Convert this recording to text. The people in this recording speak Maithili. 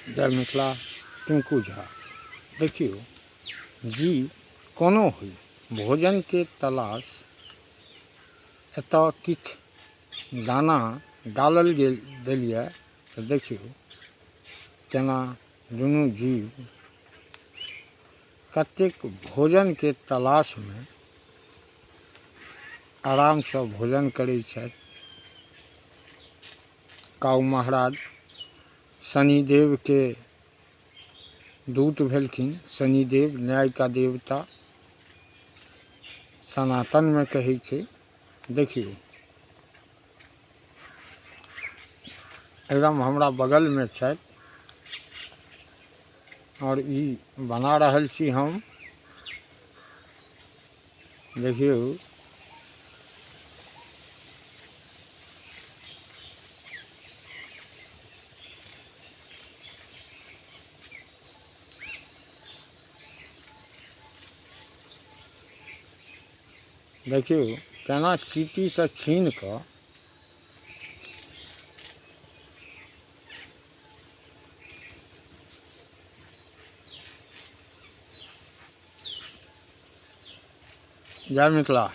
जय मिथिला। टिंकू झा। देखियौ जीव कोनो होइ, भोजनके तलाश एतऽ किछु दाना डालल गेल देलियै तऽ देखियौ केना दुनू जीव कतेक भोजनके तलाशमे आरामसँ भोजन करै छथि। काउ महाराज शनिदेवके दूत भेलखिन। शनिदेव न्याय का देवता सनातनमे कहै छै। देखियौ एकदम हमरा बगलमे छथि आओर ई बना रहल छी हम। देखियौ देखियौ केना चीटीसँ छीन कऽ जय मिथिला।